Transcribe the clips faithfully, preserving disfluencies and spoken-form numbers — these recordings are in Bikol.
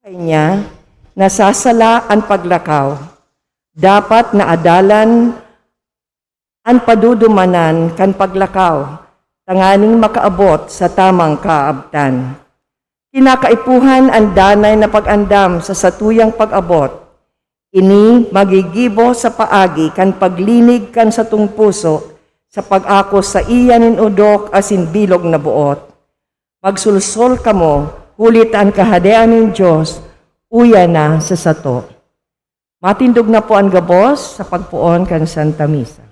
Kaiyan, nasasala an paglakaw. Dapat na adalan an padudumanan kan paglakaw, tanganing makaabot sa tamang kaabtan. Kinakaipuhan an danay na pag-andam sa satuyang pag-abot. Ini magigibo sa paagi kan paglinig kan satong puso sa pag-ako saiya nin odok asin bilog na boot. Magsolsol kamo, huli ta an Kahadean nin Dios uya na sa sato. Matindog na po an gabos sa pagpoon kan Santa Misa.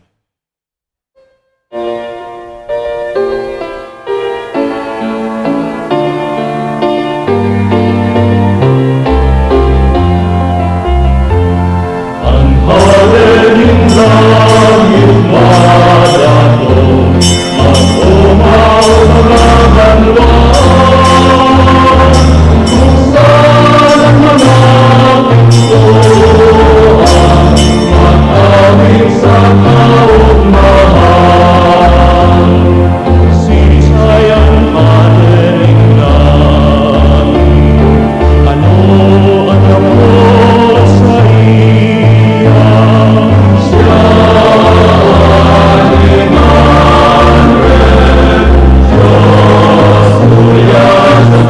An hade nin langit madato, mag-omaw mga banwa. Buksan an mga pintoan, mag-awit sa kaogmahan. Siisay an maderengdang? Ano an gabos saiya? Siya an Emmanuel, Dios kuya sa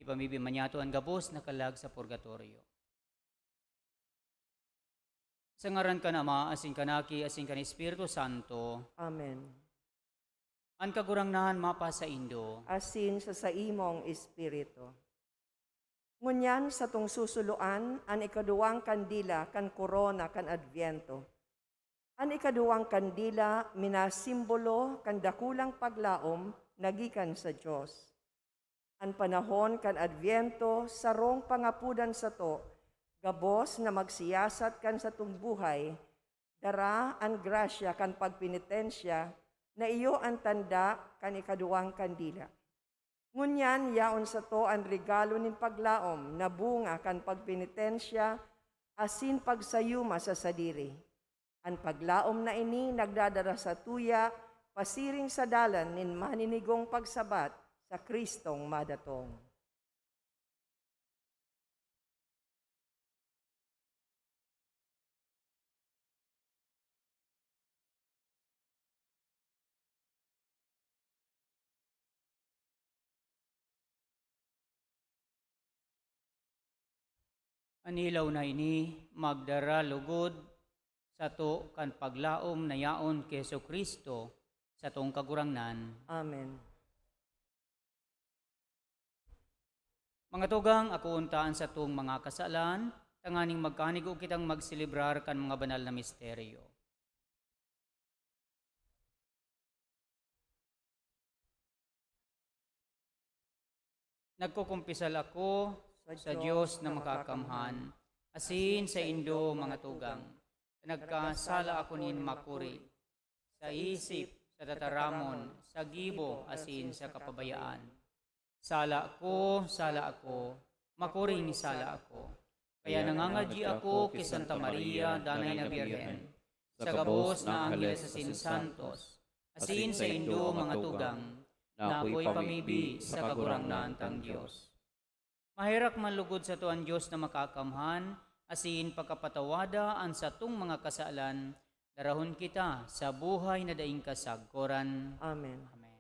Ipamibi man niyato an gabos na kalag sa purgatorio. Sa ngaran kan Ama, asin kan Aki, asin kan Espiritu Santo. Amen. An Kagurangnan mapasaindo. Asin sa saimong espiritu. Ngunyan satong susuloan an ikaduwang kandila kan korona kan Adbyento. An ikaduwang kandila minasimbolo kan dakulang paglaom na gikan sa Dios. An panahon kan Adbyento sarong pangapodan sato gabos na magsiyasat kan satong buhay Dara an grasya kan pagpenitensya na iyo an tanda kan ikaduwang kandila. Ngunyan, yaon sato an regalo nin paglaom na bunga kan pagpenitensya asin pagsayuma sa sadiri. An paglaom na ini nagdadara satuya pasiring sa dalan nin maninigong pagsabat sa Cristong madatong. An hilaw na ini magdara lugod sato kan paglaom na yaon ki Jesu-Cristo, satong Kagurangnan. Amen. Mga tugang, akoon ta an satong mga kasalan, tanganing magkanigo kitang magselebrar kan mga banal na misteryo. Nagkukumpisal ako sa Diyos na makakamhan, asin saindo, mga tugang, na nagkasala ako nin makuri, sa isip, sa tataramon, sa gibo, asin sa kapabayaan. Sala ako, sala ako, makuring sala ako. Kaya nangangadyi ako ki Santa Maria, Danay na Birhen, sa gabos na anghel asin santos, asin saindo, mga tugang, na ako'y pamibi sa Kagurangnan tang Dios. Maherak man lugod sato an Dios na makakamhan, asin pakapatawada an satong mga kasalan, darahon kita sa buhay na daing kasagkoran. Amen. Amen.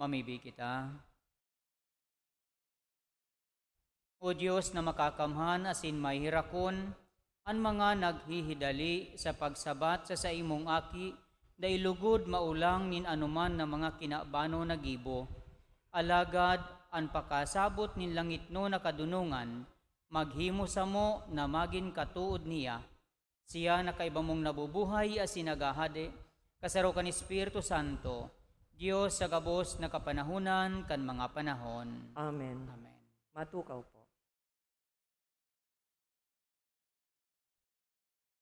Mamibi kita. O Dios na makakamhan asin maheherakon, an mga naghihidali sa pagsabat sa saimong Aki dai lugod maolang nin anoman na mga kinabanon na gibo. Alagad an pakasabot nin langitnon na kadonongan maghimo samo na magin katood niya. Siya na kaiba mong nabubuhay asin naghahade, kasaro kan Espiritu Santo, Dios sa gabos na kapanahonan kan mga panahon. Amen. Amen. Matukaw po.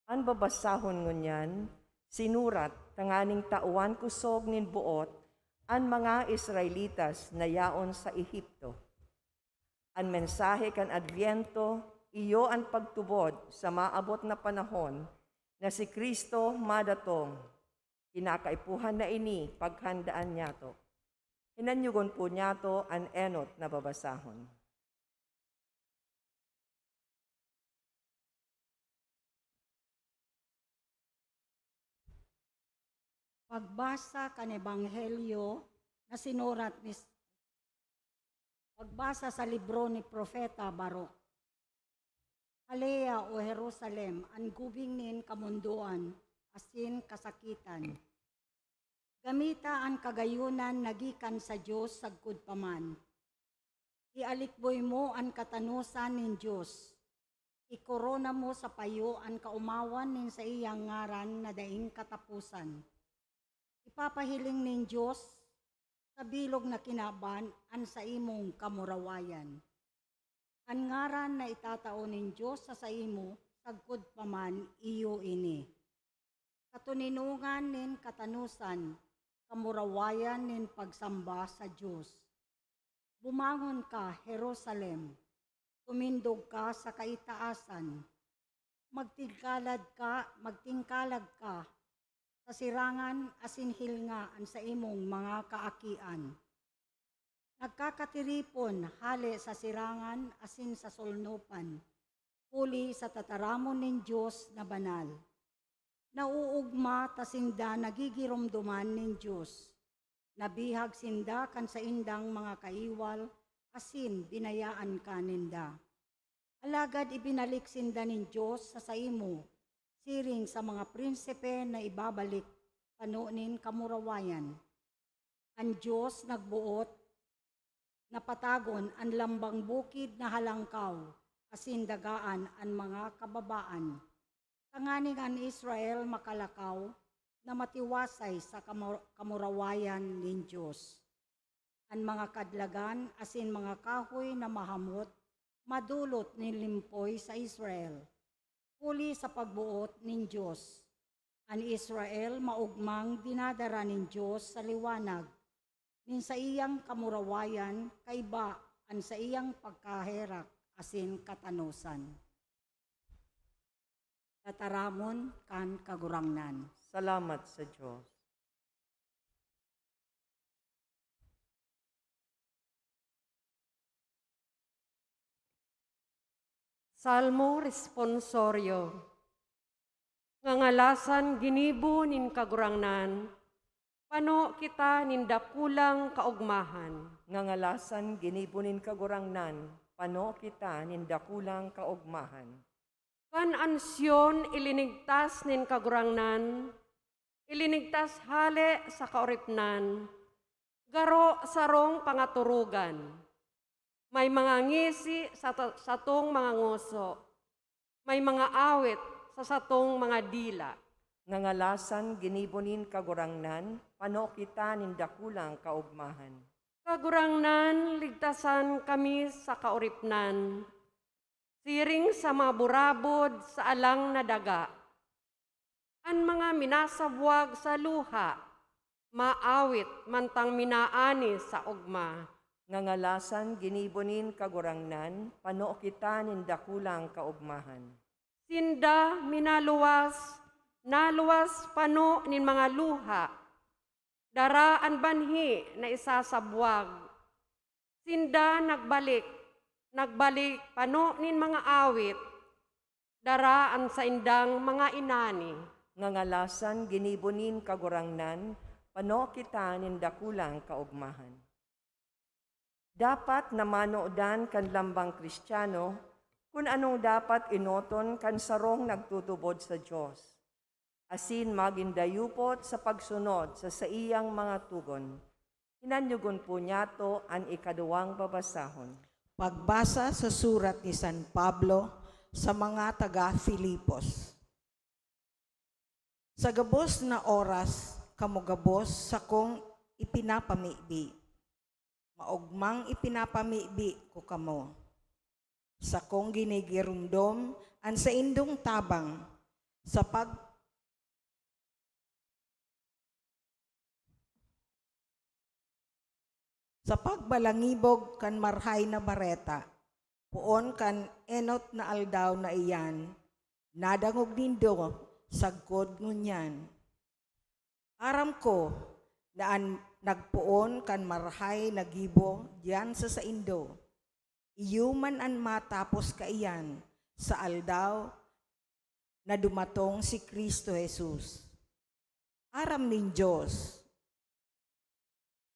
An babasahon ngunyan, sinurat tanganing tawan kosog nin boot an mga Israelitas na yaon sa Ehipto. An mensahe kan Adbyento, iyo an pagtubod sa maabot na panahon na si Cristo madatong. Kinakaipuhan na ini paghandaan niyato. Hinanyugon po niyato an enot na babasahon. Pagbasa kan Ebanghelyo na sinurat ni Pagbasa sa libro ni Propeta Baruch. Halea, o Jerusalem, an gubing nin kamondoan asin kasakitan! Gamita an kagayonan na gikan sa Dios sagkod pa man. Ialikboy mo an katanosan nin Dios. Ikorona mo sa payo an kaomawan nin saiyang ngaran na daing kataposan. Ipapahiling nin Dios sa bilog na kinaban an saimong kamurawayan. An ngaran na itatao nin Dios sa saimo sagkod pa man iyo ini. Katoninongan nin katanosan, kamurawayan nin pagsamba sa Dios. Bumangon ka, Jerusalem! Tumindog ka sa kaitaasan! Magtingkalad ka, magtingkalag ka sa sirangan asin hilnga an saimong mga kaakian. Nagkakatiripon hale sa sirangan asin sa solnopan, huli sa tataramon nin Dios na banal. Nauugma ta sinda nagigiromdoman nin Dios. Nabihag sinda kan saindang mga kaiwal asin binayaan ka ninda. Alagad ibinalik sinda nin Dios sa saimo, siring sa mga prinsipe na ibabalik pano nin kamurawayan. An Dios nagboot na patagon an lambang bukid na halangkaw asin dagaan an mga kababaan, tanganing an Israel makalakaw na matiwasay sa kamur-, kamurawayan nin Dios. An mga kadlagan asin mga kahoy na mahamot madolot nin limpoy sa Israel, huli sa pagboot nin Dios. An Israel maogmang dinadara nin Dios sa liwanag nin saiyang kamurawayan kaiba an saiyang pagkaherak asin katanosan. Tataramon kan Kagurangnan. Salamat sa Dios. Salmo Responsorio. Ngangalasan ginibo nin Kagurangnan, pano kita nin dakulang kaogmahan. Ngangalasan ginibo nin Kagurangnan, pano kita nin dakulang kaogmahan. Kan an Sion ilinigtas nin Kagurangnan, ilinigtas hale sa kaoripnan, garo sarong pangatorogan. May mga ngisi sa ta-, satong mga ngoso, may mga awit sa satong mga dila. Ngangalasan ginibo nin Kagurangnan, pano kita nin dakulang kaogmahan. Kagurangnan, ligtasan kami sa kaoripnan, siring sa mga burabod sa alang na daga. An mga minasabwag sa luha, maawit mantang minaani sa ogma. Ngangalasan ginibo nin Kagurangnan, pano kita nin dakulang kaogmahan. Sinda minaluwas, naluwas pano nin mga luha, dara an banhi na isasabwag. Sinda nagbalik, nagbalik pano nin mga awit, dara an saindang mga inani. Ngangalasan ginibo nin Kagurangnan, pano kita nin dakulang kaogmahan. Dapat na manodan kan lambang Cristiano kun anong dapat enoton kan sarong nagtutubod sa Dios, asin magin dayupot sa pagsunod sa saiyang mga togon. Hinanyogon po niyato an ikaduwang babasahon. Pagbasa sa surat ni San Pablo sa mga taga Filipos. Sa gabos na oras, kamo gabos sakong ipinapamibi. Maogmang ipinapamibi ko kamo. Sakong ginigiromdom an saindong tabang sa pag-, sa pagbalangibog kan Marahay na Bareta, poon kan enot na aldaw na iyan, nadangog nindo sagkod ngunyan. Aram ko na an nagpoon kan marahay na gibo diyan sa saindo, iyo man an matapos kaiyan sa aldaw na dumatong si Cristo Jesus. Aram nin Dios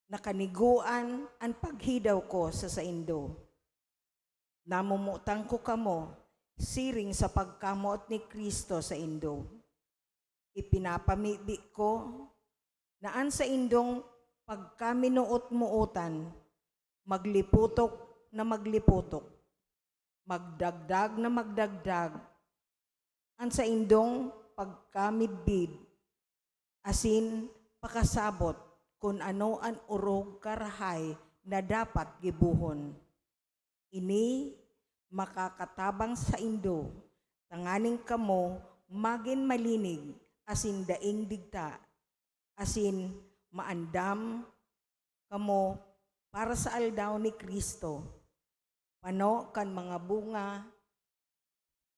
na kanigoan an paghidaw ko sa saindo. Namumutang ko kamo siring sa pagkamoot ni Cristo saindo. Ipinapamibi ko na an saindong pagkaminoot-mootan magliputok na magliputok, magdagdag na magdagdag an saindong pagkamidbid, asin pakasabot kun ano an orog karahay na dapat gibohon. Ini makakatabang saindo, tanganing kamo magin malinig asin daing digta, asin maandam kamo para sa aldaw ni Cristo, pano kan mga bunga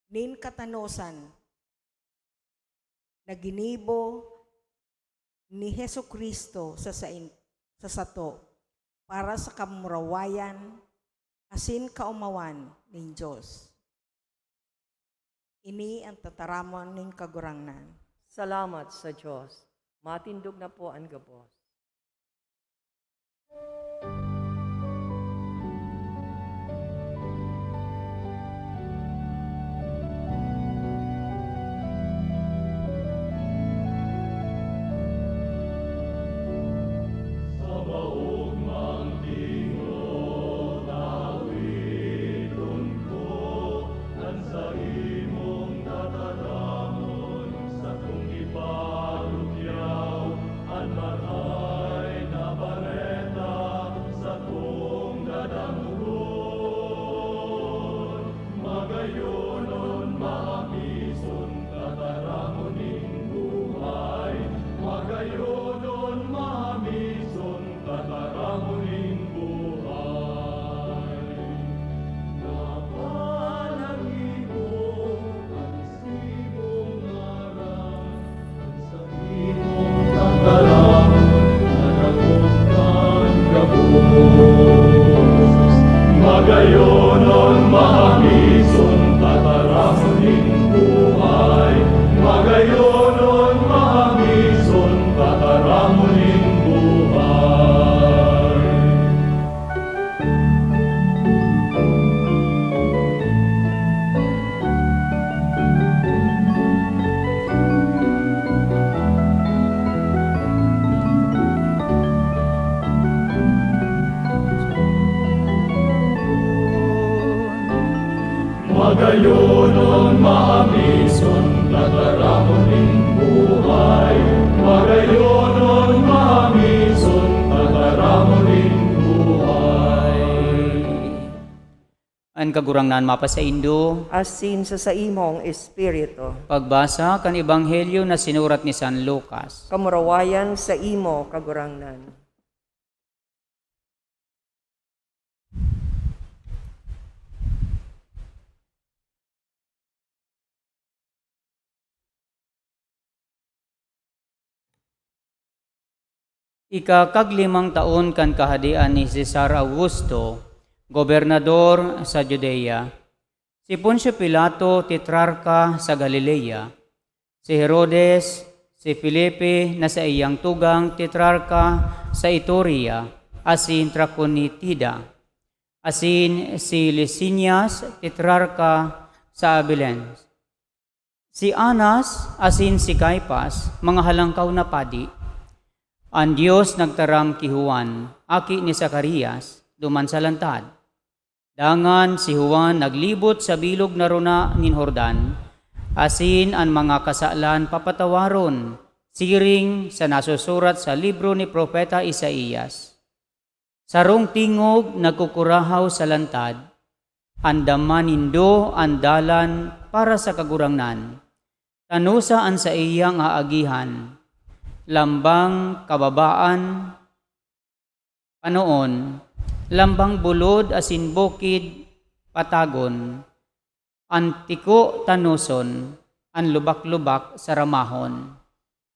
nin katanosan na ginibo ni Jesu-Cristo sa sain-, sa sato para sa kamurawayan asin kaomawan nin Dios. Ini an tataramon nin Kagurangnan. Salamat sa Dios. Matindog na po an gabos. Magayonon, mahamison, tataramon nin buhay. Magayonon, mahamison, tataramon nin buhay. Magayonon, mahamison, tataramon nin buhay. Magayonon, mahamison, tataramon nin buhay. An Kagurangnan mapasaindo. Asin sa saimong espiritu. Pagbasa kan Ebanghelyo na sinurat ni San Lucas. Kamurawayan saimo, Kagurangnan. Ikakaglimang taon kan kahadean ni Cesar Augusto, gobernador sa Judea, si Poncio Pilato, tetrarka sa Galilea, si Herodes, si Felipe na saiyang tugang, tetrarka sa Iturea asin Traconitida, asin si Lisanias, tetrarka sa Abilene, si Anas asin si Caifas, mga halangkaw na padi. An Dios nagtaram ki Juan, aki ni Zacarias, duman sa lantad. Dangan si Juan naglibot sa bilog na rona nin Jordan, asin an mga kasalan papatawaron, siring sa nasusurat sa libro ni Propeta Isaias, "Sarong tingog nagkukurahaw sa lantad, 'Andama nindo an dalan para sa Kagurangnan, tanosa an saiyang aagihan, lambang kababaan, panoon, lambang bulod asin bukid patagon, an tiko tanoson, an lubak-lubak saramahon,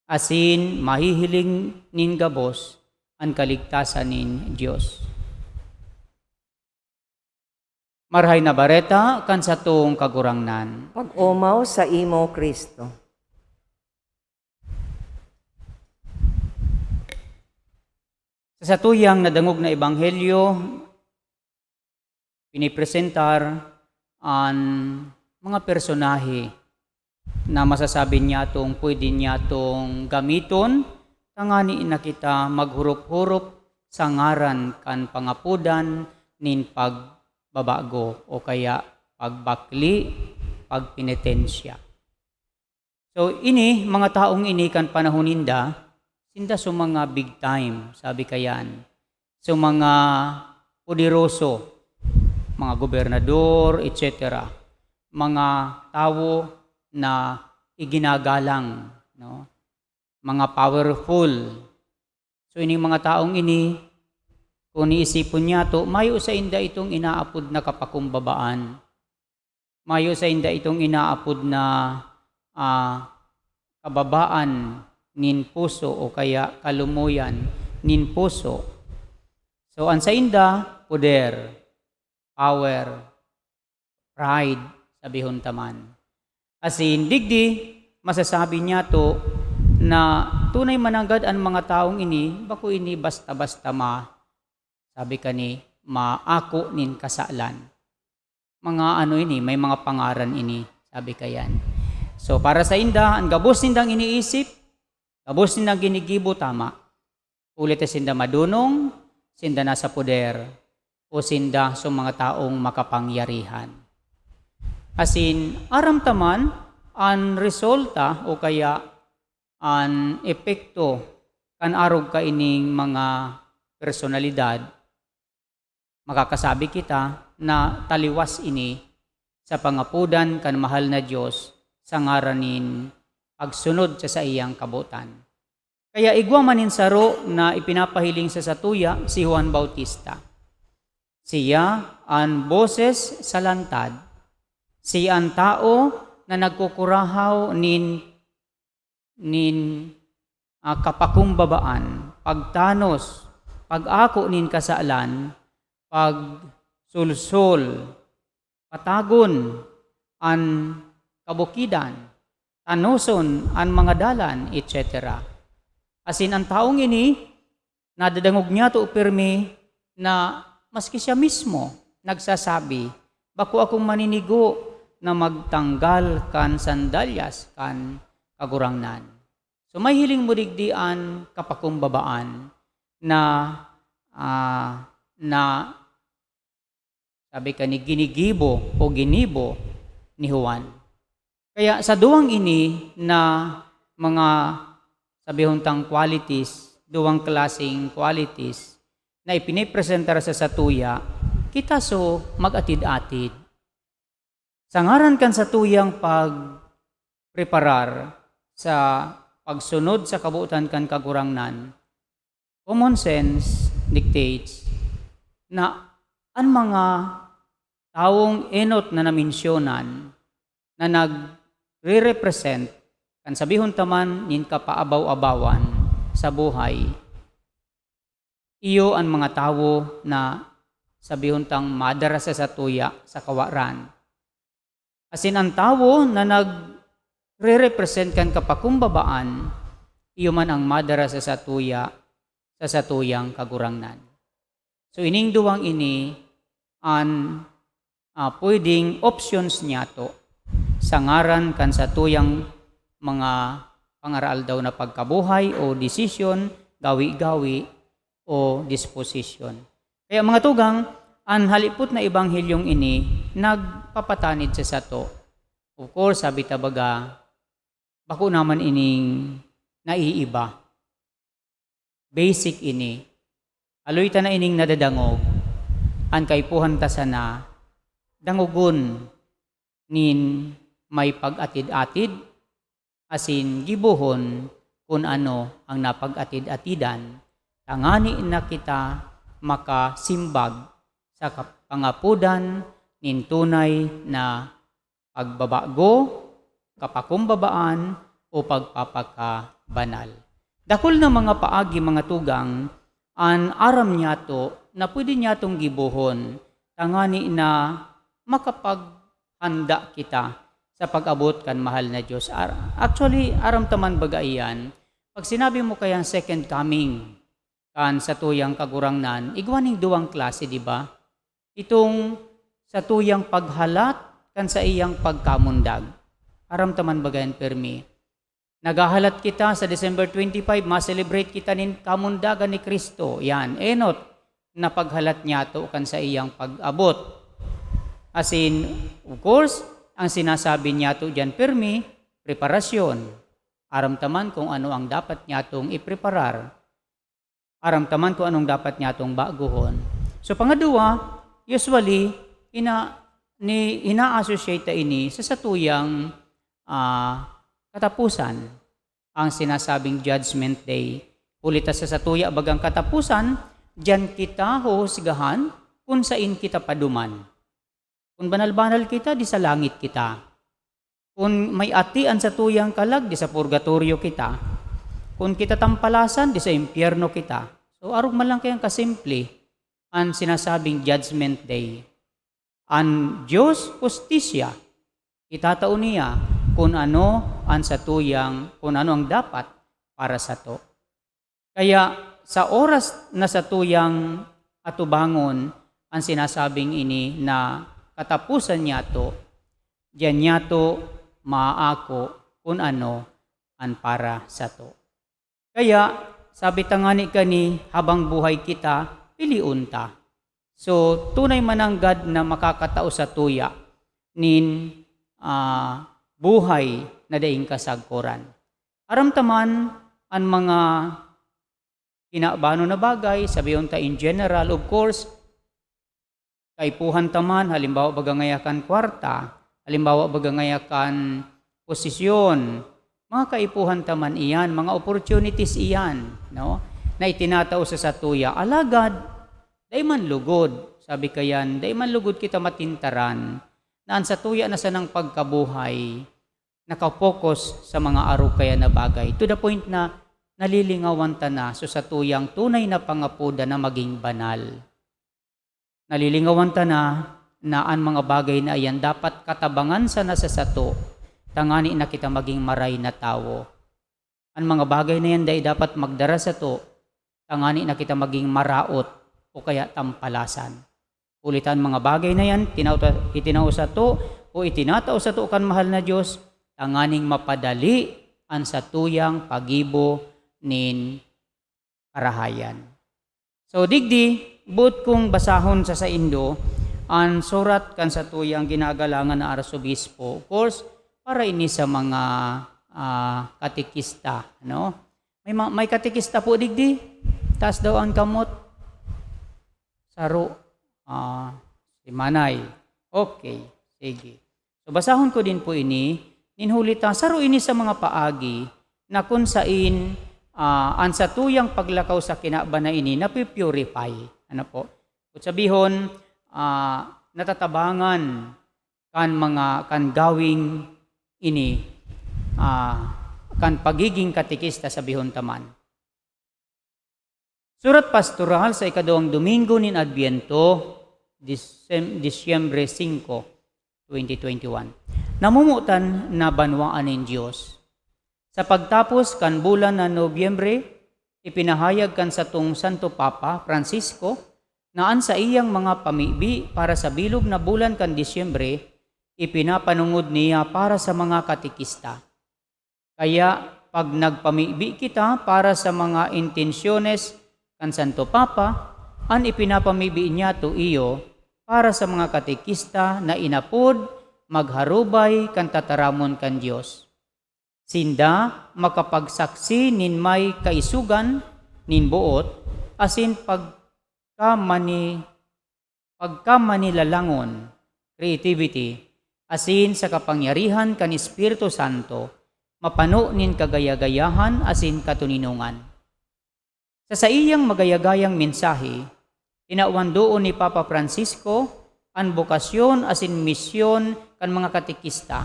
asin mahihiling nin gabos an kaligtasan nin Dios.'" Marahay na Bareta kan satong Kagurangnan. Pag-omaw saimo, Cristo. Sa satuyang nadangog na ebanghelyo, pinipresentar an mga personahe na masasabi niyatong pwede niyatong gamiton tangani na kita maghurop-hurop sa ngaran kan pangapodan nin pagbabago o kaya pagbakli, pagpenitensya. So, ini, mga taong ini kan panahon ninda, sinda sa mga big time, sabi kayan. Sa mga poderoso, mga gobernador, et cetera. Mga tawo na iginagalang, no? Mga powerful. So, ining mga taong ini, kung iisipon niyato, mayo sainda itong inaapod na kapakumbabaan. mayo sainda itong inaapod na, ah, kababaan nin puso o kaya kalumoyan nin puso. So, an sainda, poder, power, pride, sabihon ta man. Asin, digdi, masasabi niyato na tunay mananggad an mga tawong ini, bako ini basta-basta ma-, sabi kani, maako nin kasalan. Mga ano ini, may mga pangaran ini, sabi kayan. So, para sainda, an gabos nindang iniisip, gabos nindang ginigibo, tama. Huli ta sinda madonong, sinda nasa poder, o sinda sa mga taong makapangyarihan. Asin, aram ta man, an resulta o kaya an epekto kan arog kaining mga personalidad, makakasabi kita na taliwas ini sa pangapodan kan mahal na Dios sa ngaran nin pagsunod sa saiyang kabotan. Kaya igwa man nin saro na ipinapahiling sa satuya, si Juan Bautista. Siya an boses sa lantad. Siya an tao na nagkukurahaw nin, nin, ah, kapakumbabaan, pagtanos, pag-ako nin kasalan, pagsulsol, patagon an kabukidan, tanoson an mga dalan, et cetera. Asin an tawong ini, nadadangog niyato pirmi na maski siya mismo nagsasabi, "Bako akong maninigo na magtanggal kan sandalyas kan Kagurangnan." So, mahihiling mo digdi an kapakumbabaan na, ah, na sabi kani ginigibo o ginibo ni Juan. Kaya sa duwang ini na mga, sabihon tang qualities, duwang klaseng qualities na ipinipresentar sa satuya, kita so mag-atid-atid. Sa ngaran kan satuyang pagpreparar sa pagsunod sa kabotan kan Kagurangnan, common sense dictates na an mga tawong enot na namensyonan na nagre-represent kan sabihon ta man nin kapaabaw-abawan sa buhay, iyo an mga tawo na sabihon tang madara sa satuya sa kawaran. Asin an tawo na nagre-represent kan kapakumbabaan, iyo man an madara sa satuya, sa satuyang Kagurangnan. So, ining duwang ini an, ah, pwedeng options niyato sa ngaran kan satuyang mga pangaraaldaw na pagkabuhay o desisyon, gawi-gawi, o disposisyon. Kaya, mga tugang, an halipot na ebanghelyong ini nagpapatanid sa sato. Of course, sabi ta baga, bako naman ining naiiba. Basic ini. Haloy ta na ining nadadangog. An kaipuhan ta sana, dangogon nin may pag-atid-atid, asin gibohon kun ano ang napag-atid-atidan, tangani na kita makasimbag sa kapangapodan nin tunay na pagbabago, kapakumbabaan, o pagpapakabanal. Dakul na mga paagi, mga tugang, an aram niyato na pwede niyatong gibohon, tangani na makapaghanda kita sa pag-abot kan mahal na Dios. Ar-, actually, aram ta man baga iyan, pag sinabi mo kayang second coming kan satuyang Kagurangnan, igwa ning duwang klase, di ba? Itong satuyang paghalat kan saiyang pagkamundag. Aram ta man baga yan, pirmi. Naghahalat kita sa December twenty-five, ma-celebrate kita nin kamundagan ni Cristo. Yan, enot na paghalat niyato kan saiyang pag-abot. Asin, of course, ang sinasabi niyato diyan, pirmi, preparasyon. Aram ta man kung ano ang dapat niyatong ipreparar. Aram ta man kung anong dapat niyatong baguhon. So, pangadwa, usually, ina-, ni-, ina-associate ta ini sa satuyang, ah, katapusan, ang sinasabing Judgment Day. Huli ta sa satuya bagang katapusan, diyan kita huhusgahan kung sain kita paduman. Kun banal-banal kita, di sa langit kita. Kun may ati an satuyang kalag, di sa purgatorio kita. Kun kita tampalasan, di sa impyerno kita. So, arog man lang kayang kasimple an sinasabing Judgment Day. An Diyos, hustisya, itatao niya kun ano an satuyang, kun ano ang dapat para sato. Kaya sa oras na satuyang atubangon an sinasabing ini na katapusan niyato, diyan niyato maaako kun ano an para sato. Kaya, sabi tangani kani, habang buhay kita, pilion ta. So, tunay mananggad na makakatao satuya nin, ah, buhay na daing kasagkoran. Aram ta man an mga kinabanon na bagay, sabihon ta in general, of course, kaipuhan ta man, halimbawa, baga ngaya kan kwarta, halimbawa, baga ngaya kan posisyon, mga kaipuhan ta man iyan, mga opportunities iyan, no? Na itinatao sa satuya. Alagad, dai man lugod, sabi kayan, dai man lugod kita matintaran na an satuya na sanang pagkabuhay, nakafocus sa mga arog kaya na bagay, to the point na nalilingawan ta na sa satuyang tunay na pangapodan na maging banal. Nalilingawan ta na, na an mga bagay na iyan dapat katabangan sana sa sato, tangani na kita maging maray na tawo. An mga bagay na iyan dai dapat magdara sato, tangani na kita maging maraot o kaya tampalasan. Huli ta an mga bagay na iyan, tinao ta-, itinao sato o itinatao sato kan mahal na Diyos, tanganing mapadali an satuyang paggibo nin karahayan. So, digdi, boot kong basahon sa saindo an surat kan satuyang ginagalangan na arsobispo. Of course, para ini sa mga, ah, katekista, no? May ma-, may katekista po digdi? Taas daw ang kamot. Saro. Ah, si Manay. Okay, sige. So, basahon ko din po ini, nin huli ta, saro ini sa mga paagi na kun sain, ah, an satuyang paglakaw sa kinaban na ini napi-purify. Ano po? Kun sabihon, ah, natatabangan kan mga, kan gawing ini, ah, kan pagiging katekista, sabihon ta man. Surat Pastoral sa ikaduwang Domingo nin Adbyento, Disem-, Disyembre singko, twenty twenty-one. Namomotan na banwaan nin Dios. Sa pagtapos kan bulan na Nobyembre, ipinahayag kan satong Santo Papa, Francisco, na an saiyang mga pamibi para sa bilog na bulan kan Disyembre, ipinapanongod niya para sa mga katekista. Kaya, pag nagpamibi kita para sa mga intensyones kan Santo Papa, an ipinapamibi niyato iyo para sa mga katekista na inapod magharubay kan tataramon kan Dios. Sinda makapagsaksi nin may kaisogan nin boot asin pagkamani-, pagkamanilalangon, creativity, asin sa kapangyarihan kan Espiritu Santo, mapano nin kagaya-gayahan asin katoninongan. Sa saiyang magayagayang mensahe, tinawan doon ni Papa Francisco an bokasyon asin misyon kan mga katekista,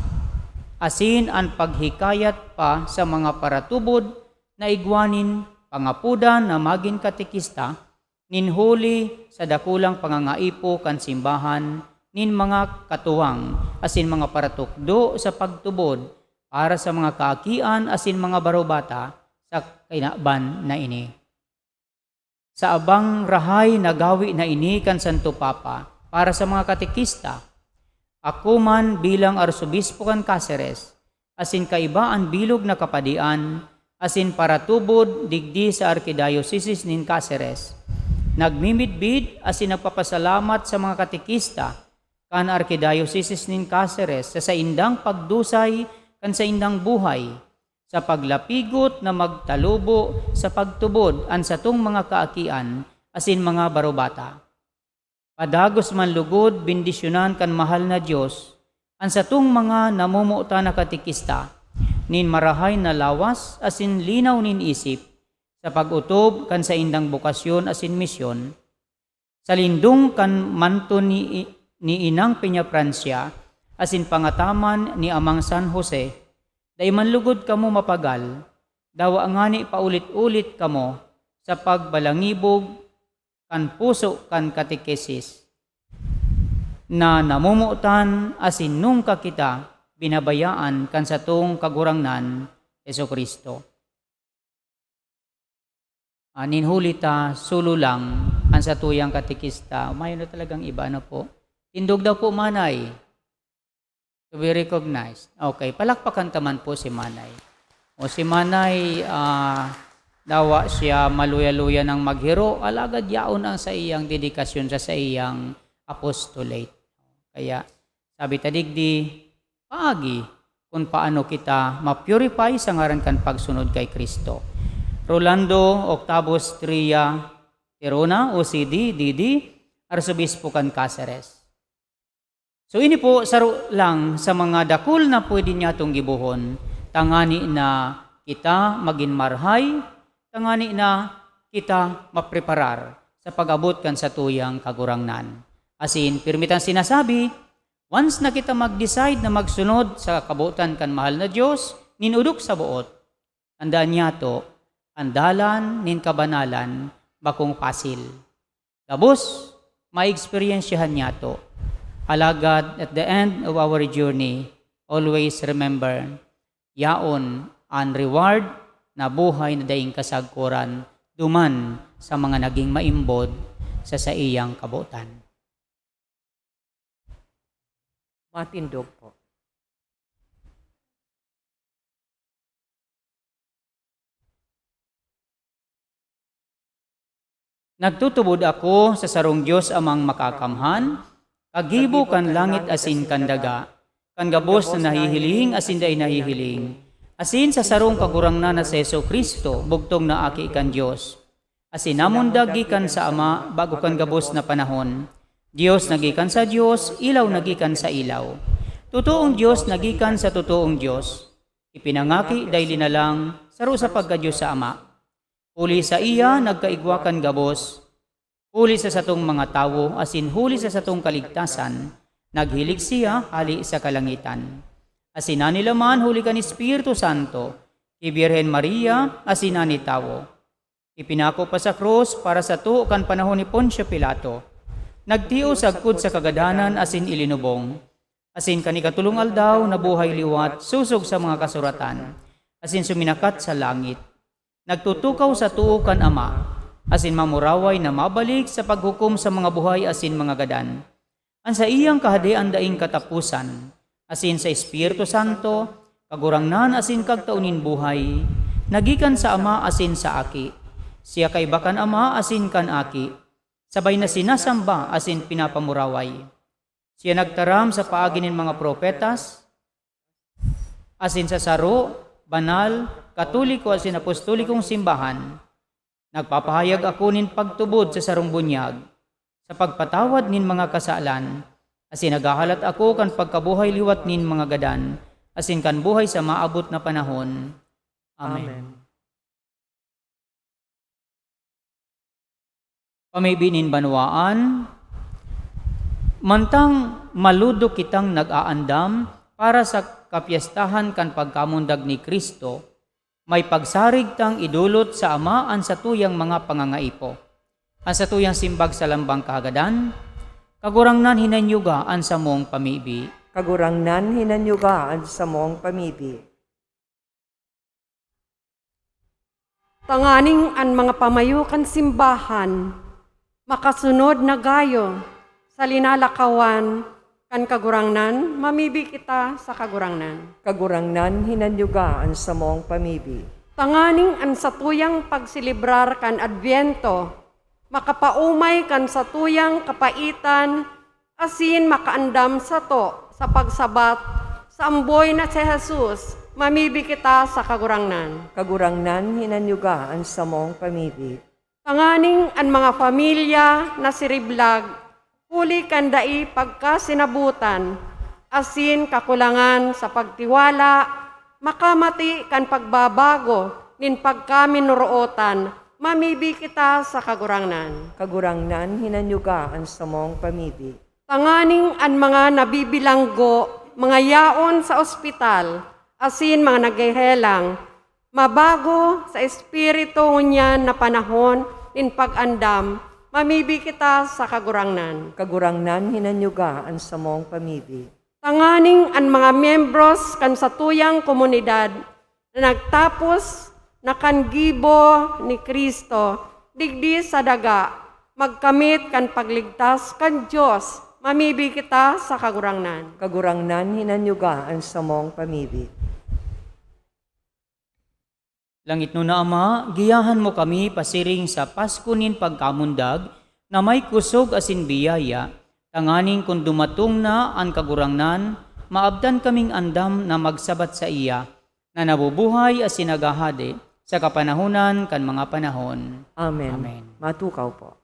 asin an paghikayat pa sa mga paratubod na igwa nin pangapodan na magin katekista, nin huli sa dakulang pangangaipo kan simbahan nin mga katuwang asin mga paratukdo sa pagtubod para sa mga kaakian asin mga barobata sa kinaban na ini. Sa abang rahay na gawi na ini kan Santo Papa para sa mga katekista, ako man bilang Arsobispo kan Caceres, asin kaiba an bilog na kapadian asin paratubod digdi sa Arkidiosesis nin Caceres, nagmimidbid asin nagpapasalamat sa mga katekista kan Arkidiosesis nin Caceres sa saindang pagdusay kan saindang buhay, sa paglapigot na magtalubo sa pagtubod an satong mga kaakian asin mga barobata. Padagos man lugod, bendisyonan kan mahal na Dios an satong mga namomotan na katekista nin marahay na lawas asin linaw nin isip sa pag-otob kan saindang bokasyon asin misyon, sa lindong kan manto ni, ni Inang Peñafrancia asin pangataman ni Amang San Jose, dai man lugod kamo mapagal, dawa ngani paulit-ulit kamo sa pagbalangibog kan puso kan katekesis na namomotan asin nungka kita binabayaan kan satong Kagurangnan, Jesu-Cristo. Ah, nin huli ta, solo lang an satuyang katekista. Mayo na talagang iba, ano po? Tindog daw po, Manay. To be recognized. Okay, palakpakan ta man po si Manay. O si Manay, ah, dawa siya maluya-luya nang maghiro, alagad yaon ang saiyang dedikasyon sa saiyang apostolate. Kaya, sabi ta digdi, paagi kun paano kita ma-purify sa ngaran kan pagsunod kay Cristo. Rolando Octavio Stria Tirona, O C D, D D, Arsobispo kan Caceres. So, ini po, saro lang sa mga dakul na pwede niyatong gibohon, tangani na kita magin marhay, tangani na kita mapreparar sa pag-abot kan satuyang Kagurangnan. Asin, pirmi tang sinasabi, once na kita mag-decide na magsunod sa kabotan kan mahal na Dios, nin odok sa boot, tandaan niyato, ang dalan nin kabanalan bakong pasil. Gabos, maexperyensyahan niyato. Alagad, at the end of our journey, always remember, yaon an reward na buhay na daing kasagkoran duman sa mga naging maimbod sa saiyang kabotan. Matindog po. Nagtutubod ako sa sarong Dios Amang Makakamhan, kagibo kan langit asin kan daga, kan gabos na nahihiling asin dai nahihiling, asin sa sarong Kagurangnan na si Jesu-Cristo, bugtong na Aki kan Dios, asin namundag gikan sa Ama bago kan gabos na panahon. Dios na gikan sa Dios, ilaw na gikan sa ilaw. Totoong Dios na gikan sa totoong Dios. Ipinangaki, dai linalang, saro sa pagka-Dios sa Ama. Huli saiya nagkaigwa kan gabos, huli sa satong mga tawo, asin huli sa satong kaligtasan, naghilig siya hale sa kalangitan. Asin nanilaman huli kan Espiritu Santo, ki Birhen Maria, asin nani tawo. Ipinako pa sa krus para sato kan panahon ni Poncio Pilato. Nagtios sagkod sa kagadanan asin ilinubong. Asin kan ikatolong aldaw, nabuhay liwat sosog sa mga kasuratan, asin suminakat sa langit. Nagtutukaw sa too kan Ama, asin mamuraway na mabalik sa paghukom sa mga buhay asin mga gadan. An saiyang Kahadean daing kataposan, asin sa Espiritu Santo, Kagurangnan asin Kagtao nin buhay, na gikan sa Ama asin sa Aki. Siya kaiba kan Ama asin kan Aki, sabay na sinasamba asin pinapamuraway. Siya nagtaram sa paagi nin mga propetas, asin sa saro, banal, katoliko asin apostolikong simbahan. Nagpapahayag ako nin pagtubod sa sarong bunyag, sa pagpatawad nin mga kasalan, asin naghahalat ako kan pagkabuhay liwat nin mga gadan, asin kan buhay sa maabot na panahon. Amen. Amen. Pamibi nin banwaan, mantang malodok kitang nag-aandam para sa kapyestahan kan pagkamundag ni Cristo, may pagsarig tang idolot sa Ama an satuyang mga pangangaipo. An satuyang simbag sa lambang kahagadan, Kagurangnan, hinanyuga an samong pamibi. Kagurangnan, hinanyuga an samong pamibi. Tanganing an mga pamayo kan simbahan makasunod na gayo sa linalakawan kan Kagurangnan, mamibi kita sa Kagurangnan. Kagurangnan, hinanyuga an samong pamibi. Tanganing an satuyang pagselebrar kan Adbyento makapaomay kan satuyang kapaitan asin makaandam sato sa pagsabat sa amboy na si Jesus, mamibi kita sa Kagurangnan. Kagurangnan, hinanyuga an samong pamibi. Tanganing an mga pamilya nasiriblag huli kan dai pagkasinabutan asin kakulangan sa pagtiwala, makamati kan pagbabago nin pagkaminorootan, mamibi kita sa Kagurangnan. Kagurangnan, hinanyuga an samong pamibi. Tanganing an mga nabibilanggo, mga yaon sa ospital, asin mga naghehelang, mabago sa espiritu ngunyan na panahon nin pag-andam, mamibi kita sa Kagurangnan. Kagurangnan, hinanyuga an samong pamibi. Tanganing an mga miyembros kan satuyang komunidad na nagtapos na kan gibo ni Cristo digdi sa daga, magkamit kan pagligtas kan Dios, mamibi kita sa Kagurangnan. Kagurangnan, hinanyuga an samong pamibi. Langitnon na Ama, giyahan mo kami pasiring sa Pasko nin pagkamundag na may kusog asin biyaya, tanganing kun dumatong na an Kagurangnan, maabtan kaming andam na magsabat saiya, na nabubuhay asin naghahade sa kapanahonan kan mga panahon. Amen. Amen. Matukaw po.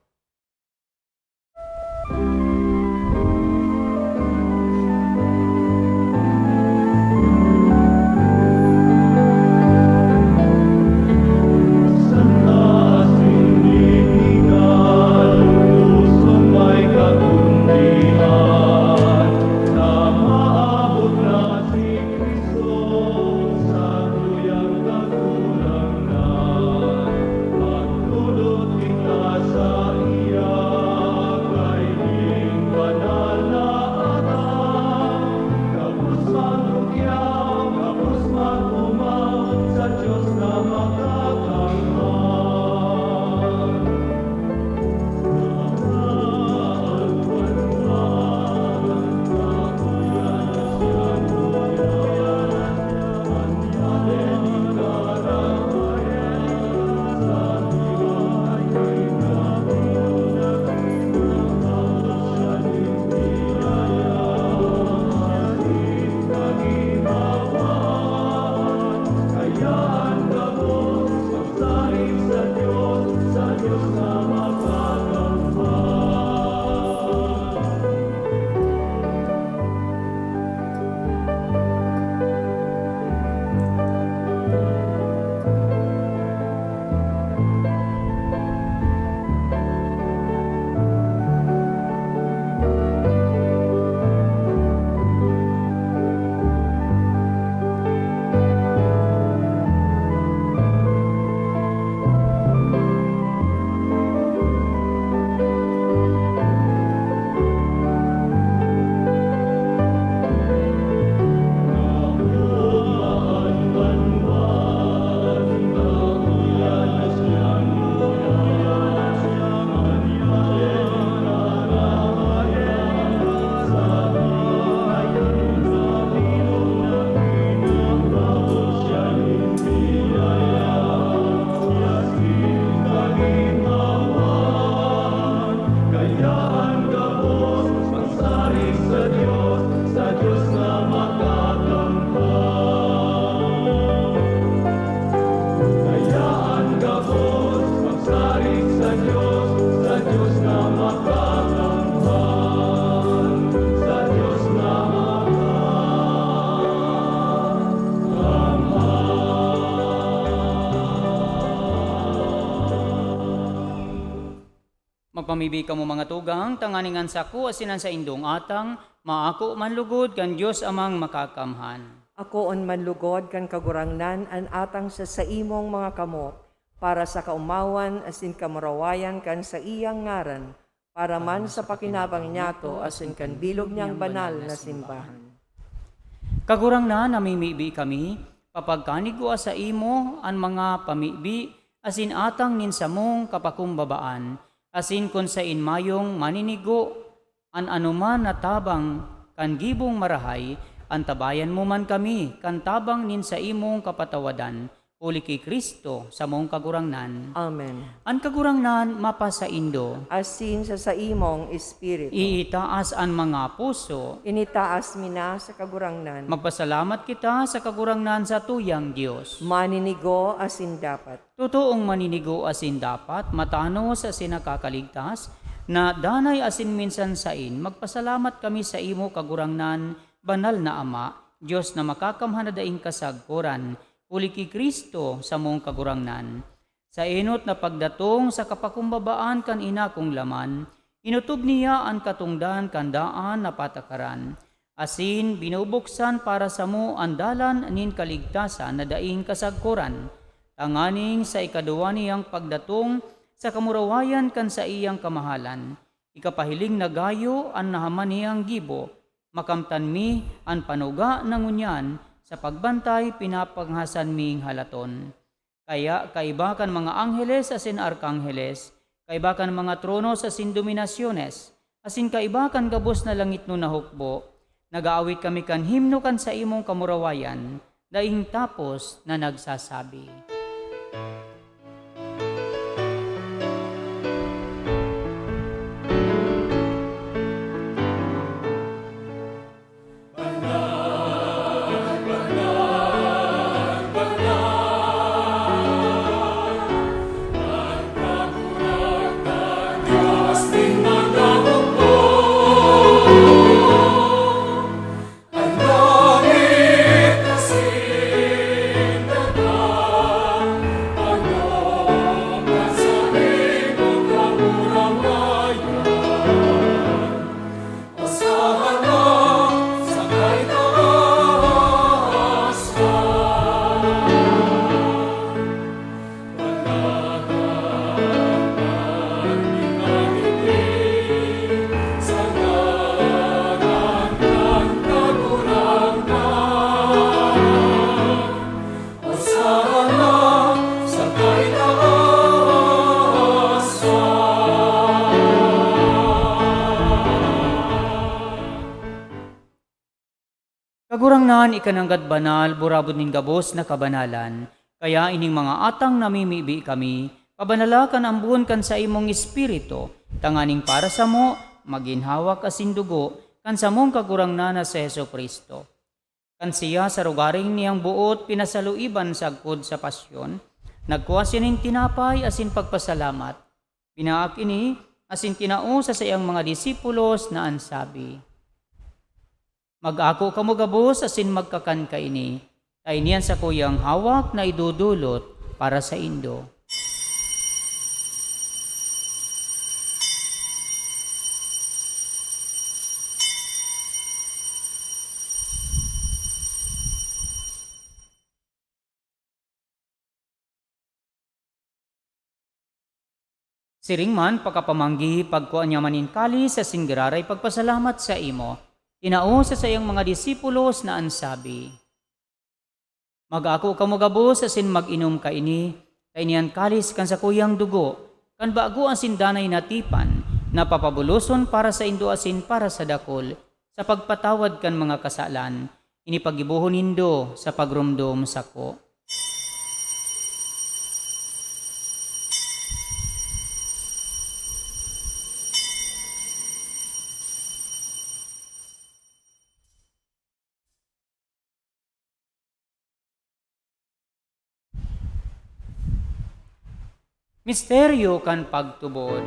Magpamibi kamo, mga tugang, tanganing an sako asin an saindong atang maako man lugod kan Dios Amang Makakamhan. Akoon man lugod kan Kagurangnan an atang sa saimong mga kamot, para sa kaomawan asin kamurawayan kan saiyang ngaran, para man sa pakinabang niyato asin kan bilog niyang banal na simbahan. Kagurangnan, namimibi kami, papagkanigwa saimo an mga pamibi asin atang nin samong kapakumbabaan, asin kun saen mayong maninigo an anoman na tabang kan gibong marahay, antabayan mo man kami kan tabang nin saimong kapatawadan, huli ki Cristo, samong Kagurangnan. Amen. An Kagurangnan mapasaindo. Asin sa saimong espiritu. Iitaas an mga puso. Initaas mi na sa Kagurangnan. Magpasalamat kita sa Kagurangnan, satuyang Dios. Maninigo asin dapat. Totoong maninigo asin dapat, matanos asin nakakaligtas, na danay asin minsan saen, magpasalamat kami saimo, Kagurangnan, Banal na Ama, Dios na makakamhan na daing kasagkoran, huli ki Cristo, samong Kagurangnan. Sa enot na pagdatong sa kapakumbabaan kan ina kong laman, Inotob niya an katongdan kan daan na patakaran, asin binubuksan para samo an dalan nin kaligtasan na daing kasagkoran, tanganing sa ikaduwa niyang pagdatong sa kamurawayan kan saiyang kamahalan, ikapahiling na gayo an nahaman niyang gibo, makamtan mi an panuga na ngunyan sa pagbantay pinapanghasan ming halaton. Kaya kaiba kan mga angheles asin arkangheles, kaiba kan mga tronos asin dominasyones, asin kaiba kan gabos na langitnon na hukbo, nag-aawit kami kan himno kan saimong kamurawayan, daing tapos na nagsasabi. Kagurangnan, ika nanggad banal, burabod nin gabos na kabanalan. Kaya ining mga atang namimibi kami, pabanala kan ambon kan saimong Espiritu, tanganing para samo, magin hawak asin dugo kan samong Kagurangnan na si Jesu-Cristo. Kan siya sa rogaring niyang boot pinasaluiban sagkod sa pasyon, nagkua siya nin tinapay asin pagpasalamat. Binaak ini asin tinao sa saiyang mga disipulos na an sabi, "Mag-ako kamo gabos asin magkakan kaini, ta ini an sakuyang hawak na idodolot para saindo." Siring man, pakapamanggi, pagkua niya man nin kalis asin giraray pagpasalamat saimo, tinao sa saiyang mga disipulos na an sabi, "Mag-ako kamo gabos asin mag-inom kaini, ta ini an kalis kan sakuyang dugo, kan bago asin danay na tipan, na papabuloson para saindo asin para sa dakul, sa pagpatawad kan mga kasalan. Ini paggibohon nindo sa pagromdom sako." Misteryo kan pagtubod.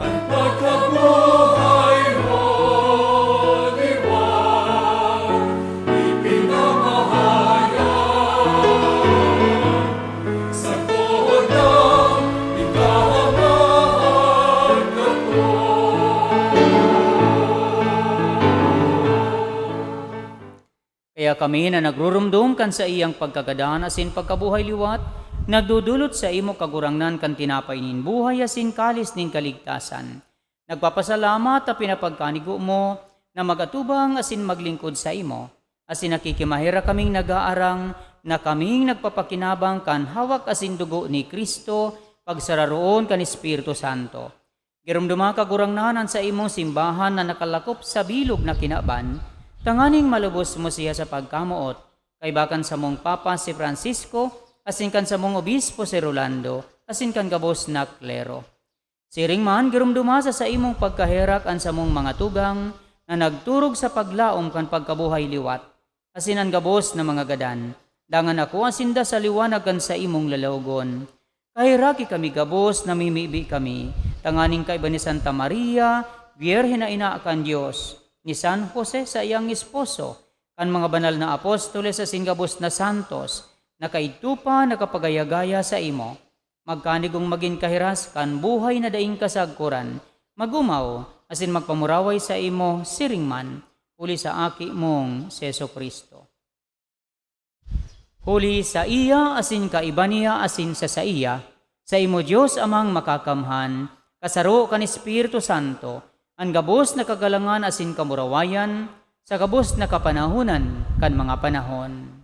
An pagkabuhay mo liwat ipinamahayag, sagkod na ikaw ang mahal ko. Kaya kami na nagruromdom kan saiyang pagkagadan asin pagkabuhay liwat, nagdodolot saimo, Kagurangnan, kan tinapay nin buhay asin kalis nin kaligtasan. Nagpapasalamat ta pinapagkanigo mo na mag-atubang asin maglingkod saimo, asin nakikimaherak kaming nag-aarang na kaming nagpapakinabang kan hawak asin dugo ni Cristo, pagsararoon kan Espiritu Santo. Giromdoma, Kagurangnan, an saimong simbahan na nakalakop sa bilog na kinaban, tanganing malubos mo siya sa pagkamoot, kaiba kan samong Papa si Francisco, asin kan samong Obispo si Rolando, asin kan gabos na klero. Siring man, giromdoma sa saimong pagkaherak an samong mga tugang na nagturog sa paglaom kan pagkabuhay liwat, asin an gabos na mga gadan, dangan akua sinda sa liwanag kan saimong lalawogon. Kaheraki kami gabos, namimibi kami, tanganing kaiba ni Santa Maria, Birhen na ina kan Dios, ni San Jose, saiyang esposo, kan mga banal na apostoles asin gabos na santos, na kaidto pa nakapagaya-gaya saimo. Magkanigong magin kahiras kan buhay na daing kasagkoran, mag-omaw, asin magpamuraway saimo siring man, huli sa Aki mong si Jesu-Cristo. Huli saiya, asin kaiba niya, asin sa saiya, saimo, Dios Amang Makakamhan, kasaro kan Espiritu Santo, an gabos na kagalangan asin kamurawayan, sa gabos na kapanahonan kan mga panahon.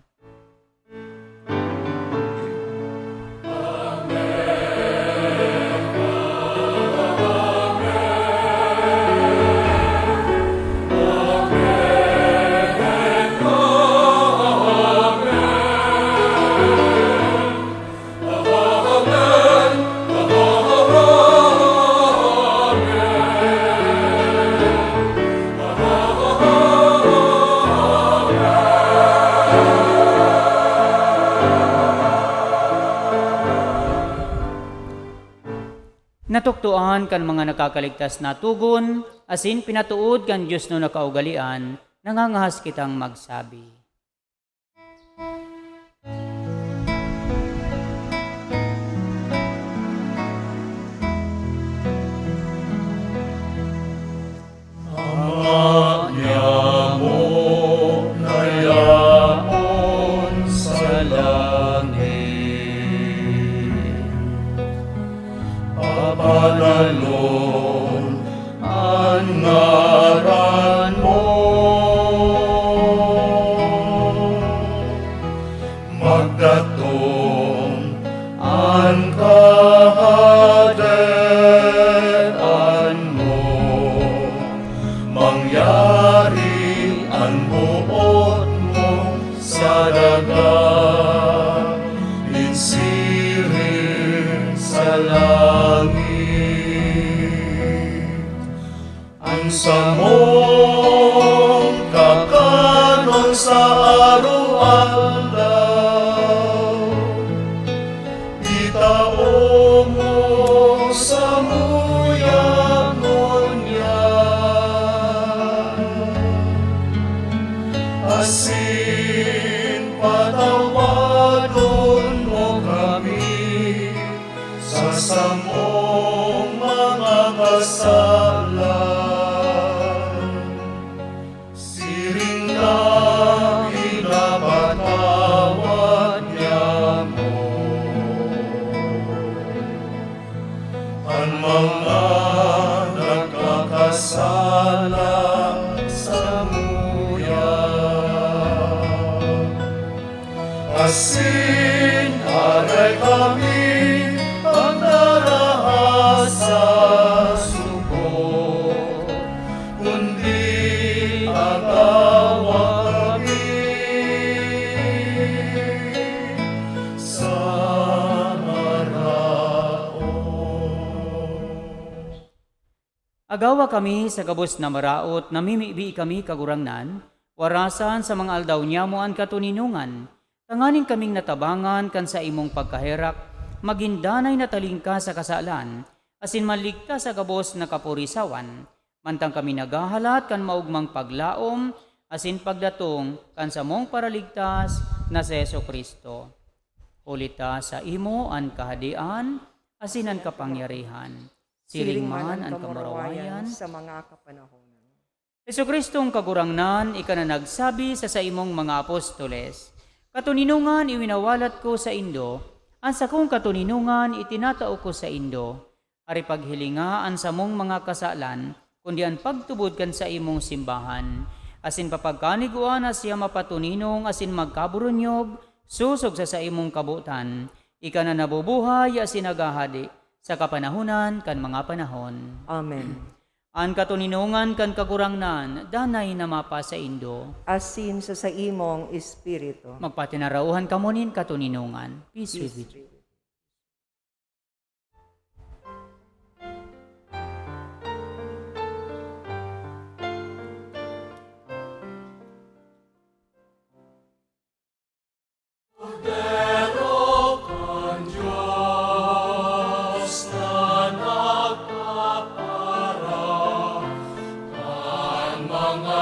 Natukdoan kan mga nakakaligtas na togon, asin pinatood kan Dios na nakaugalean, nangangahas kitang magsabi. Ama niamo na yaon sa langit, pabanalon an ngaran mo. Magdatong an Kahadean mo, mangyari an boot mo sa daga, nin siring sa langit. An samong kakanon sa araw-aldaw, itao mo samuya ngunyan, asin patawadon mo kami sa samong mga kasalan, siring na pinapatawad niamo an mga nagkakasala samuya. Asin aray kami pagdaraha sa suko, kundi agawa kami sa maraot. Agawa kami sa gabos na maraot, namimibi kami, Kagurangnan, warasan sa mga aldaw nyamo an katoninongan, tanganing kaming natabangan kan saimong pagkaherak, magin danay na talingkas sa kasalan, asin maligtas sa gabos na kapurisawan, mantang kami naghahalat kan maogmang paglaom asin pagdatong kan samong Paraligtas na si Jesu-Cristo. Huli ta saimo an Kahadean asin an kapangyarihan, siring man an kamurawayan sa mga kapanahonan. Jesu-Cristong Kagurangnan, ika na nagsabi sa saimong mga apostoles, "Katoninongan iwinawalat ko saindo, an sakong katoninongan itinatao ko saindo." Ari, paghilinga an samong mga kasalan, kundi an pagtubod kan saimong simbahan, asin papagkanigua na siya mapatoninong asin magkaburunyog sosog sa saimong kabotan, ika na nabubuhay asin naghahade sa kapanahonan kan mga panahon. Amen. An katoninongan kan Kagurangnan danay na mapasaindo. Asin sa saimong espiritu. Magpatinarauhan kamo nin katoninongan. Peace with you.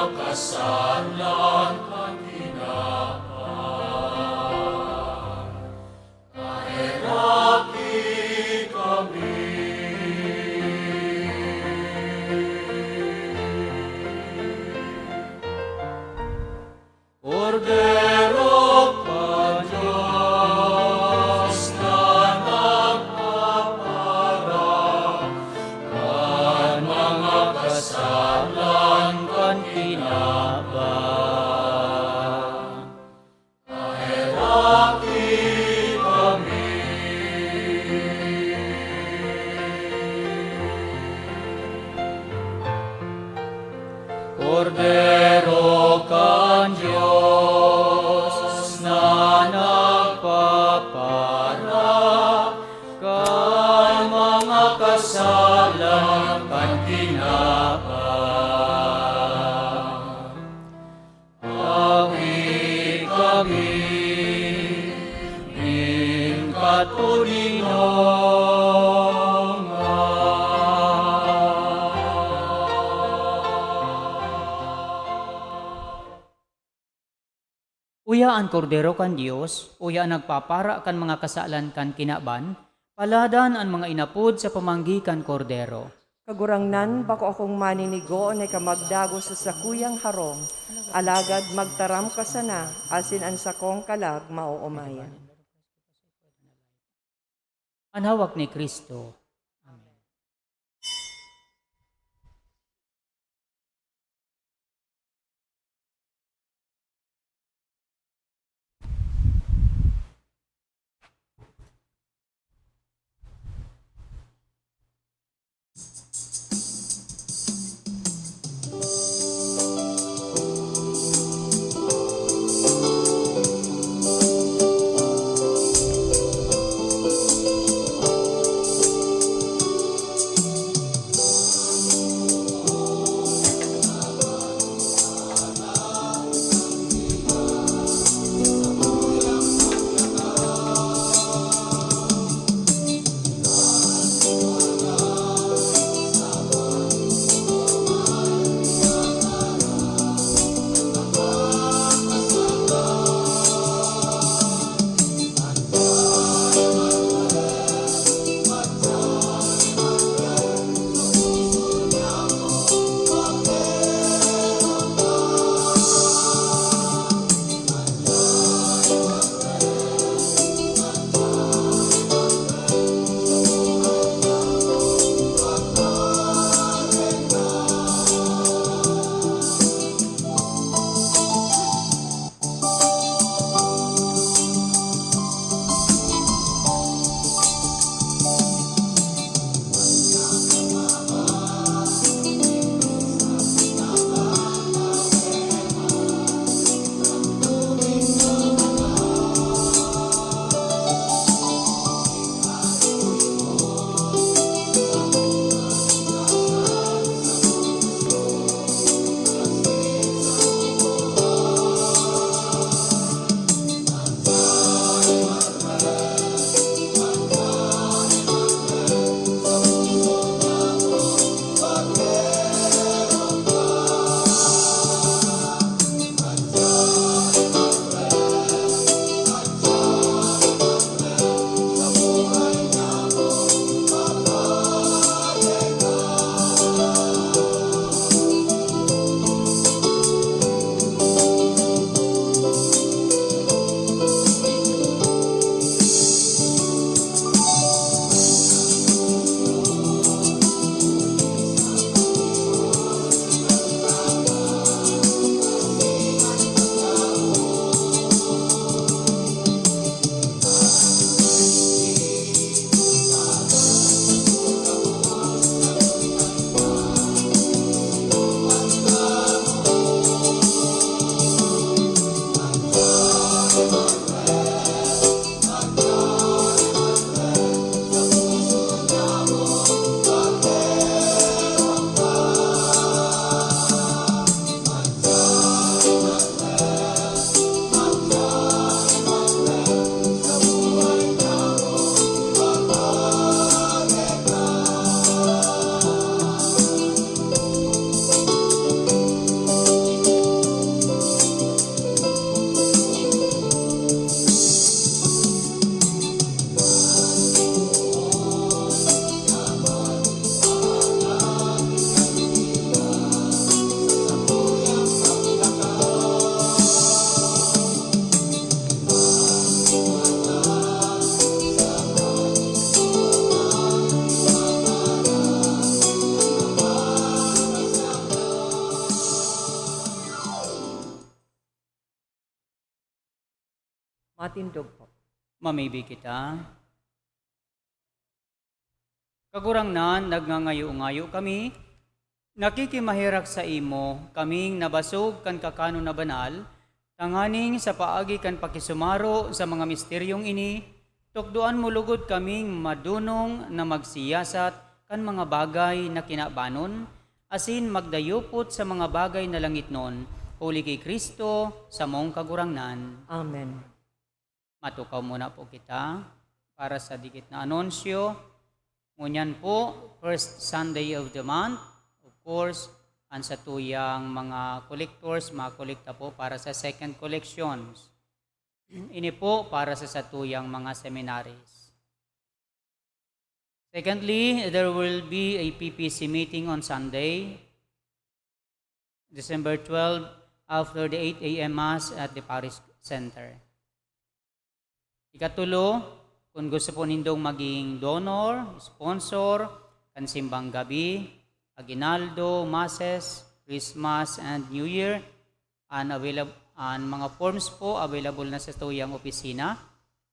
Kasalan kan kinaban, kaheraki kami. Kordero kan Dios na nagpapara kan mga kasalan kan kinaban, kaheraki kami. Kordero kan Dios na nagpapara kan mga kasalan kan kinaban, awi kami nin katoninongan. Uya an Kordero kan Dios, uya an nagpapara kan mga kasalan kan kinaban, paladan an mga inapod sa pamanggi kan Kordero. Kagurangnan, bako akong maninigo o ika magdagos sa sakuyang harong, alagad magtaram ka sana, asin an sakong kalag maoomayan. An hawak ni Cristo. Amen. Matindog po. Mamibi kita. Kagurangnan, nagngangayo-ngayo kami, nakikimaherak saimo, kaming nabasog kan kakanon na banal, tanganing sa paagi kan pakisumaro sa mga misteryong ini, tukdoan mo lugod kaming madunong na magsiyasat kan mga bagay na kinabanon, asin magdayupot sa mga bagay na langitnon, huli ki Cristo, samong Kagurangnan. Amen. Matukaw muna po kita para sa dikit na anunsyo. Ngunyan po, first Sunday of the month, of course, an satuyang mga collectors, makolekta po para sa second collections. Ini po para sa satuyang mga seminaries. Secondly, there will be a P P C meeting on Sunday, December twelve, after the eight a m Mass at the Parish Center. Ikatulo, kung gusto po nindong maging donor, sponsor, kan simbang gabi, aguinaldo, masses, Christmas, and New Year, an availab-, an mga forms po available na sa tuyang opisina.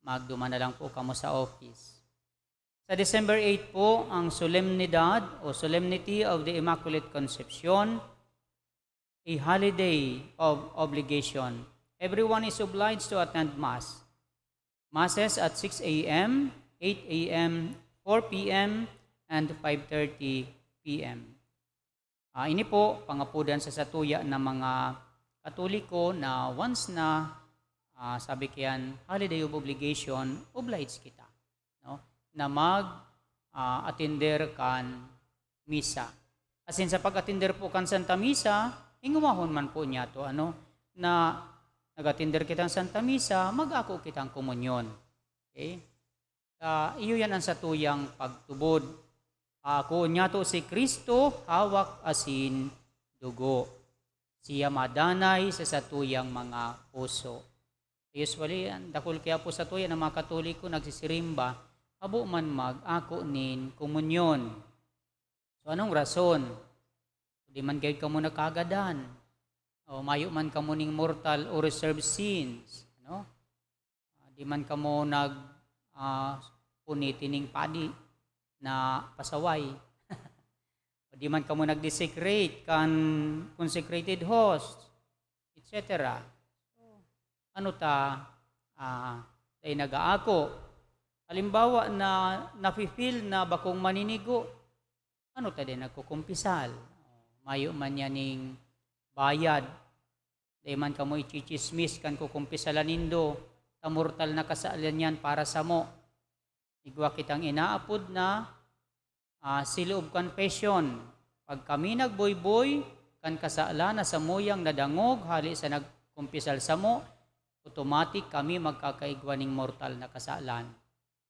Magduman na lang po kamo sa office. Sa December eight po ang Solemnidad o Solemnity of the Immaculate Conception, a holiday of obligation. Everyone is obliged to attend Mass. Masses at six a m, eight a m, four p m, and five thirty p m. Ah, ini po, pangapodan sa satuya na mga Katoliko na once na, ah, sabi kayan, holiday of obligation, obliged kita, no? Na mag, ah, atender kan misa. Asin sa pag-atender po kan Santa Misa, hingowahon man po niya to, ano, na nag-atender kitang Santa Misa, mag-ako kitang komunyon. Okay? Ah, iyo yan ang satuyang pagtubod. Akoon niyato si Cristo, hawak asin dugo. Siya madanay sa satuyang mga puso. Usually, ang dakul kaya po satuya na mga Katoliko nagsisirimba, habo man mag-ako nin komunyon. So, anong rason? Di man gayud kamo nakagadan. O mayo man kamo ning mortal o reserved sins, ano? Ah, di man kamo nag, ah, puniti ning padi na pasaway. O di man kamo nag-desecrate kan consecrated host, et cetera. So, ano ta, ah, dai nag-aako? Halimbawa na nafi-feel na bakong maninigo, ano ta dai nagkukumpisal? Mayo man niya ning bayad. Dai man kamo itsitsismis kan kukumpisalan nindo, ta mortal na kasalan yan para samo. Igwa kitang inaapod na, ah, seal of confession. Pag kami nagboyboy kan kasalan na samuyang nadangog hali sa nagkumpisal samo, automatic kami magkakaigwa ning mortal na kasalan.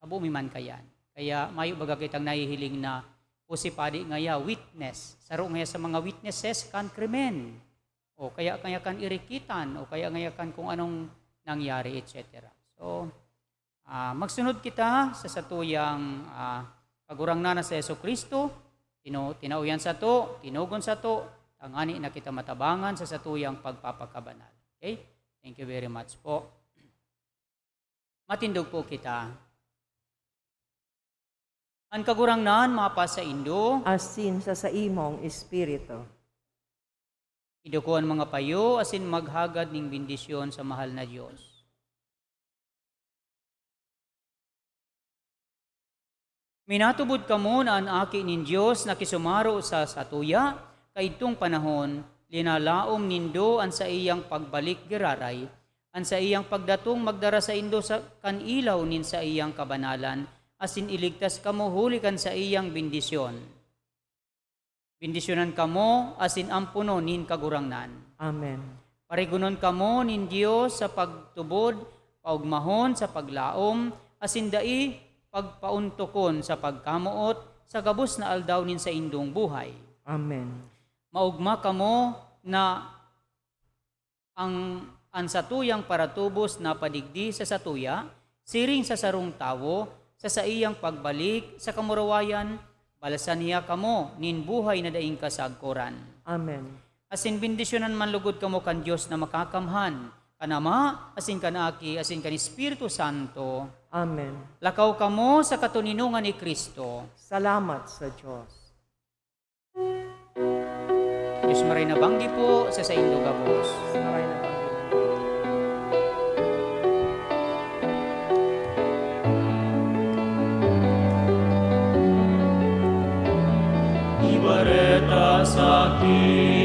Habo mi man kayan. Kaya mayo baga kitang nahihiling na, o si padi ngaya, witness. Saro ngaya sa mga witnesses kan krimen. O kaya, kaya kan irikitan, o kaya ngaya kan kung anong nangyari, et cetera. So, ah, magsunod kita sa satuyang, ah, Kagurangnan na si Jesu-Cristo, tino-, tinao yan sato, tinugon sato, tangani na kita matabangan sa satuyang pagpapakabanal. Okay? Thank you very much po. Matindog po kita. An Kagurangnan mapasaindo. Asin sa saimong espiritu. Iduko an mga payo asin maghagad nin bendisyon sa mahal na Dios. Minatubod kamo na an Aki nin Dios nakisumaro sa satuya, kaidtong panahon, linalaom nindo an saiyang pagbalik giraray, an saiyang pagdatong magdara saindo sa, kan ilaw nin saiyang kabanalan, asin iligtas kamo huli kan saiyang bendisyon. Bendisyonan kamo asin amponon nin Kagurangnan. Amen. Parigonon kamo nin Dios sa pagtubod, paogmahon sa paglaom, asin dai pagpaontokon sa pagkamoot sa gabos na aldaw nin saindong buhay. Amen. Maogma kamo na ang, an satuyang paratubos na padigdi sa satuya, siring sa sarong tawo, sa saiyang pagbalik sa kamurawayan, balasan niya kamo nin buhay na daing kasagkoran. Amen. Asin bendisyonan man lugod kamo kan Dios na Makakamhan, Kan Ama, asin kan Aki, asin kan Espiritu Santo. Amen. Lakaw kamo sa katoninongan ni Cristo. Salamat sa Diyos. Diyos maray na banggi po sa saindo gabos. Maray na banggi po. Ibareta sa akin